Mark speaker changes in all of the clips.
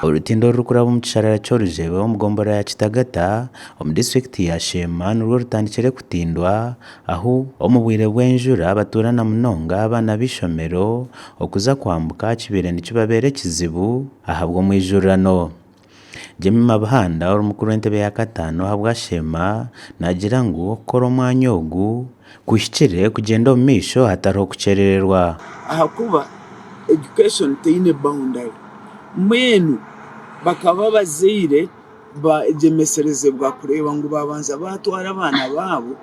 Speaker 1: Orutindo orurikuraba omu kisharara ky'Orujebe omu gombolola ya Kitagata omu disiturikiti ya Sheema nirwo rutandikire kutindwa ahu omu bwire bw'enjura abatuura na munonga abaana b'eishomero okuza kwambuka kibaire nikibabeera ekizibu ahabw'omwijurirano. Jemima Buhanda ori mukuru w'entebe ya kataano ahabwa Sheema naagira ngu okukora omwanya ogu kuhikire kugyenda omu maisho hatariho kukyerererwa.
Speaker 2: Ahakuba education teine boundary. Mbwenu bakaba abazaire bagyemeserezibwa kureeba ngu babanza batwara abaana baabo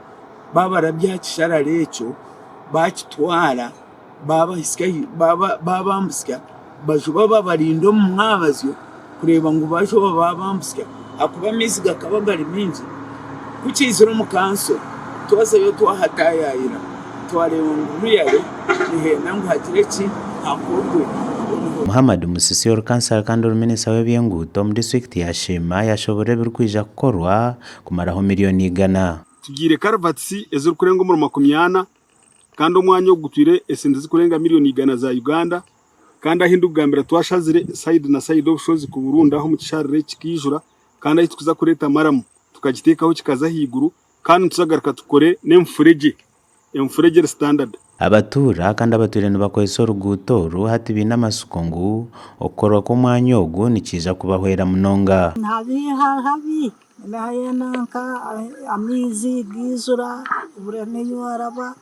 Speaker 2: babarabya aha kisharara ekyo bakitwara baabambutsya bajuba babarinda omu mwabazyo kureeba ngu bajuba baabambutsya ahakuba amaizi gakaba gari maingi. Ku kyaizire omu kanso twazayo twahataayaayira twareeba ngu really nihenda ngu hagire eki hakorwe.
Speaker 1: Muhammad Musisi ori kansara kandi ori minisita w'eby'enguuto omu disiturikiti ya Sheema yashoborora ebirikwija kukorwa kumaraho miriyoni igana.
Speaker 3: Tugiire karuvatisi ezirikurenga omuri 40 kandi omwanya ogu gutwire esente zirikurenga miriyoni igana za Uganda kandi ahu ndikugambira twashazire sayidi na sayidi obushozi kuburundaho omu kisharara eki kikaijura kandi ahu turikuza kureeta maramu tukagiteekaho kikaza ahaiguru kandi nituza kugaruka tukore n'enfuregye, enfuregye eri sitandadi.
Speaker 1: Abatuura kandi abatwire nibakozesa oruguuto oru hati baine amatsiko ngu okukorwa kw'omwanya ogu nikiija kubahwera munonga.
Speaker 4: Nihabi habi Nanka amaizi gaijura obura n'eyi waraba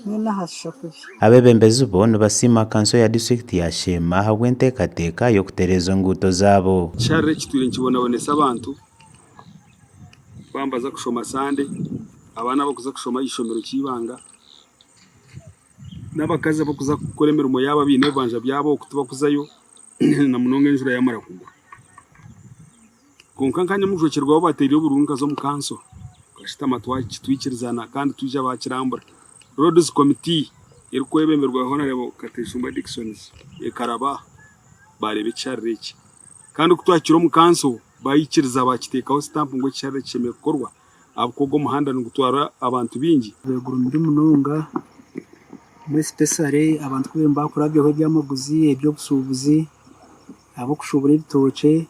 Speaker 4: mbwenu hashusha kubi.
Speaker 1: Abeebembezi bo nibasiima kanso ya disiturikiti ya Sheema ahabw'enteekateeka y'okutereeza enguuto zaabo.
Speaker 3: Ekisharara eki kitwire nikibonabonesa abantu baaba nibaza kushoma Sande, abaana abarikuza kushoma aha ishomero ky'eibanga, n'abakazi abarikuza kukora emirimo yaabo abaine ebibanja byabo oku tibarikuzayo na munonga enjura yaamara kugwa. Kwonka nka nyamujwekyerwa waaba oteire oburuuru nkaza omu kanso, tukashutama twikirizana kandi twija baakirambura. Roads Committee erikwebemberwa Hon. Kateshumba Dickson ekaraba aha baareeba ekisharara eki. Kandi ku twahikire omu kanso baikiriza baakiteekaho sitampu ngu ekisharara eki kishemereire kukorwa ahabw'okuba ogu omuhanda nigutwara abantu baingi.
Speaker 5: Gurumire munonga more especially abantu ku bariyo nibakurabyaho ebyamaguzi, eby'obushuubuzi, ab'okushuubura ebitookye,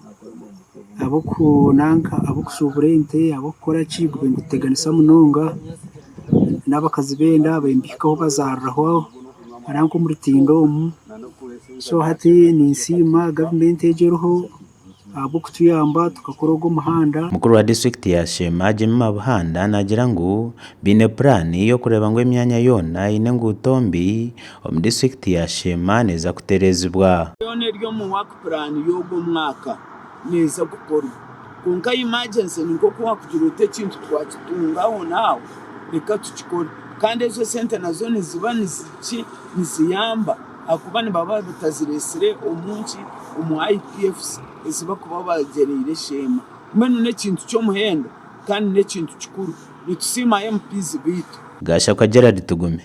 Speaker 5: ab'okunanka ab'okushuubura ente, ab'okukora ki gubire nigututeganisa munonga n'abakazi b'enda bariyo nibahikaho bazaariraho hariya nk'omu rutindo omu, so hati ninsiima gavumenti egi eriho. ahabw'okutuyamba tukakora ogu omuhanda.
Speaker 1: Mukuru wa disiturikiti ya Sheema, Jemima Buhanda naagira ngu baine puraani y'okureeba ngu emyanya yoona eine enguuto mbi omu disiturikiti ya Sheema neeza kutereezibwa.
Speaker 2: Yoona eri omu work plan y'ogu omwaka neeza kukorwa. Kwonka emergency ni nk'oku waakugira oti ekintu twakitunga aho n'aho reka tukikore. Kandi ezo esente nazo niziba niziki niziyamba. ahakuba nibaba batazireetsire omu nki, omu IPFs ezi barikuba bagyereire Sheema. Mbwenu n'ekintu ky'omuhendo kandi n'ekintu kikuru. Nitusiima MPs baitu.
Speaker 1: Gashakwa Gerald Tugume.